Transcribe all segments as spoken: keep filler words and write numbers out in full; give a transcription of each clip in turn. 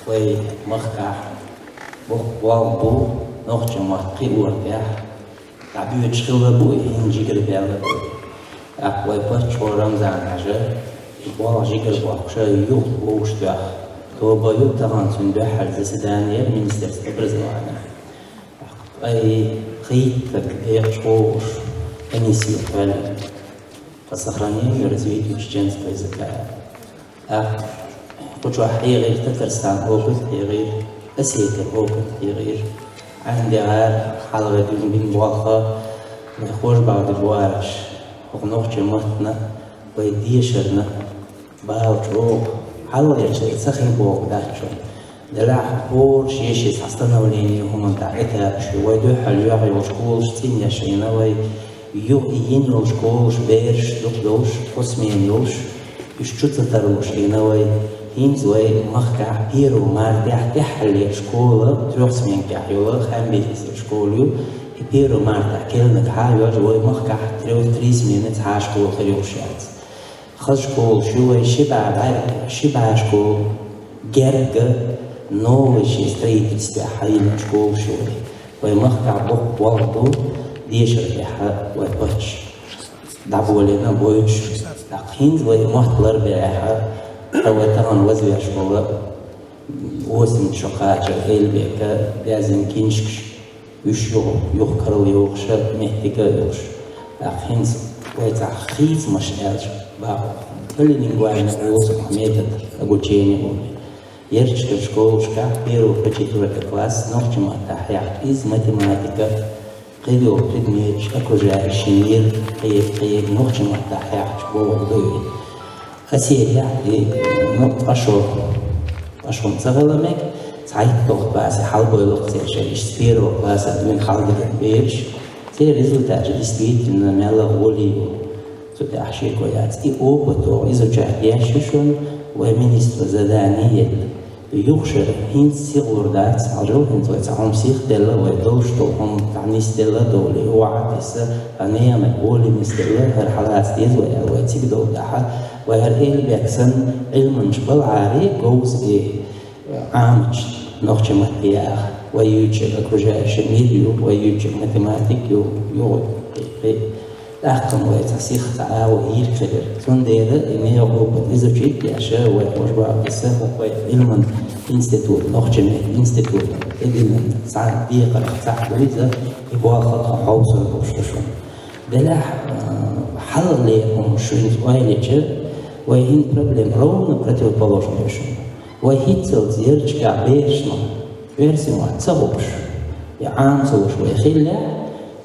Вай махкахь боккха болх бу, нохчийн мотт кхиоргахь, дӀабоьдуш хилла бу, и хӀинца жигара баьлла бу. ТӀаккха вай паччахьо Рамзан-Хьажа, и болх жигара бохкуш, юха вовшах тоьхна, тоба ю, тахан цунна дуьхьал заседание министерства образования. ТӀаккха вай кхийтта декъашхо уж комиссия кхоьллина по сохранению и развитию чеченского языка. ТӀаккха кху чохь хьехийра Татарстан опыт, хьехийра Осетин опыт, хьехийра. ӀандегӀара хьалха дуьйна бина болх, вай хож бахьа ду боараш, хӀокху нохчийн маттана, вай дешарна бала чӀогӀа хьалхалерча ца хин боху дац шуна. Делахь хӀора шен-шен цхьа становление хӀуманна тӀехь этапаш ю. Вай дуьхьал йоьхна йолу школаш цӀинъеш Ӏийна вай, юха йина йолу школаш, бераш дукха долуш, кхо смена йолуш, уьш чу ца тарлуш Ӏийна вай. ХӀинца вай махкахь первого мартехь тӀаьххьара школа, трёх сменкахь йолу, Ханбийцера школа ю, и первого мартехь керланиг хьа а йоьжна, вай махкахь трё-, три смены цхьа а школа хир йолуш яц. Хаза школаш ю вай, ши бӀе, ши бӀе школа герга, новый шен строительствехь хьайиллина школаш ю вай. Вай махкахь боккха болх бу, дешар тӀехь вай паччахь дӀаболийна, бойтуш. ТӀаккха хӀинца вай мотт ларбехь, ткъа вай тахана вазвеш волу осенца шо кхачар Эльбека язйина киншкаш, уьш юха, юха карла йохуш, меттиг а йолуш. ТӀаккха хӀинца вай цхьа хийцамаш аьлча боху, полилингвальный олу цунах метод обучения олу. Ярчу школашкахь первый по четвёртый класс нохчийн маттахь яхча, иза математика, кхидолу предметаш, окружающий мир, кхин, кхин нохчийн маттахь яхча бохург ду и. Осетехь и, ну, ткъа шо, ткъа шо-м ца хила мега, цхьайтталгӀа классе хьалабевлла-кх церан шайн, иштта с первого класса дуьйна хьалагиран бераш. Церан результаташ действительно мелла гӀоле ю. Цу тӀехь шеко яц. И опыт изучать деш ю шуна, вай министро задание елла. Юха шуна хӀинца сихлур дац, хьажал хӀинца вай цхьа хӀума сихделла, вай долуш долу хӀума цхьа нисделла а довлий, и охьа а тесна, а нехан гӀоле нисделла, хӀара хьалаца деза вай аьлла, вай цига довла дахьа, вай хӀара Эльбек санна, Ӏилманчаш балахьара говза и Ӏамачу нохчийн матте яха, вай юьйцург окружающий мир ю, вай юьйцург математика ю, ю, и, и, тӀаккха вай цхьа сиха цхьа агӀо йийриг хилира. Цундела и нехан опыт изучить деш, вай хӀуш бахьа бисса, хӀокху вай Ӏилман институт, нохчийн институт, тӀедиллина цхьа декхарх цхьаъ ду иза, и болх хьовсур долуш ду шуна. Делахь, а, хьалхалера хӀума шуьнца ойла йича, вай хӀинца проблема ровно противоположная ю шуна. Вай хӀинццалц ярташкахь берашна оьрсийн мотт ца хууш, я Ӏама ца луш вай хиллехь,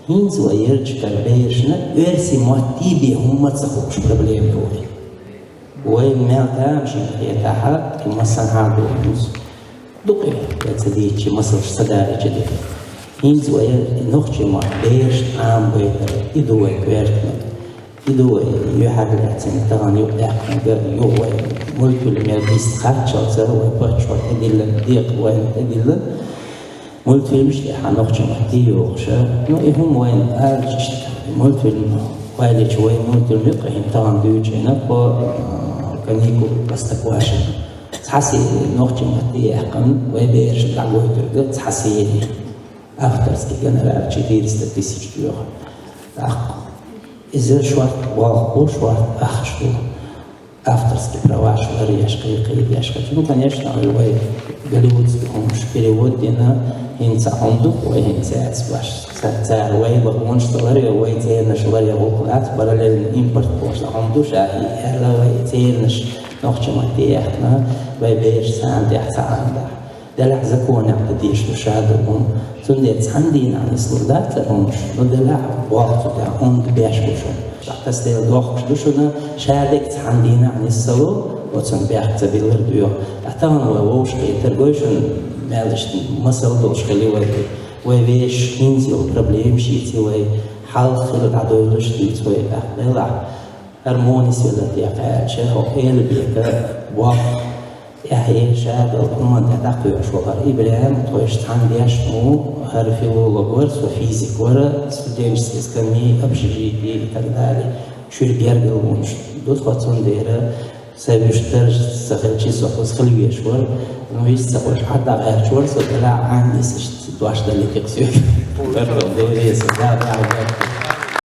хӀинца вай ярташкара берашна оьрсийн мотт бен хӀумма ца хууш проблема ю вай. Вай мел тамашийна хетахь, и массанхьа а ду хӀинца. Дукха я ца дийцича, масалш ца далийча ду. ХӀинца вай и нохчийн мотт берашна Ӏамабайтар, и ду вай коьртаниг. И ду вай юьхьарлаьцнарг, тахана юкъадаьккхинарг, юха вай мультфильмера дийца кхаччалца вай паччахьо тӀедиллина, декъа вайна тӀедиллина. Мультфильмаш тӀехь нохчийн мотт йохуш. Ну, и хӀума вайна алча, мультфильм, вай лечу вай мультфильм юкъа хӀинца тахана дуьйцу хӀинца, а, каникул Простоквашино. Цхьа серия нохчийн мотт яьккхина, вай берашна дӀагойтург цхьа серия. Авторский гонорар четыреста тысяч тоьхна. ТӀаккха иза шорта болх бу, шорта ахча ду. Авторский праваш ларъеш, кхин, кхин деш хилча. Ну, конечно, вай голливудский хӀуманаш перевод дина, хӀинца хӀума ду, вай хӀинца яц баш. Ца-, цара вай бахьанаш ца ларъе, вай ценаш ларъе гӀуллакх дац, параллельно импорт бохуш хӀума ду, ша и аьлла вай ценаш нохчийн матте яьккхина, вай бераш царна тӀехь ца Ӏамадахь. Делахь законехь дан дезаш ду ша ду хӀума. Цундела цхьана дийнахь нислур дац цара хӀуманаш, ну, делахь болх цу тӀехь онда беш бу шуна. Ткъа тасадела дохкуш ду шуна, ша дерг цхьана дийнахь нисса ло, оцунна бехк ца биллар доьху. Ткъа тахана вай вовшахкхетар гой шуна, мел иштта масал долуш хили вай. Вай вешан хӀинца йолу проблемаш йийци вай, хьалха хилла дӀадойлуш дийци вай, тӀаккха делахь. ХӀара муха нисвелла техьа аьлча, хӀокху Эльбека боху, тӀаьхье ша долу хӀуманна тӀе дӀакхоьхьуш ву хӀара ИбрахӀим, тхойша цхьаьна дешна ву, хӀара филолог вара, со физик вара, студенческий скамьи, общежитие и так далее. Шуьра гергарлонаш ду тхо, цундела Са вуьшта дарж ца хилча, со хоза хила везаш вар, ну, иштта ца ховш, Ӏадда гӀерташ вар со, тӀера Ӏан дисаш дош даллалц соьга. Баркалла, Дела реза, да, да, да.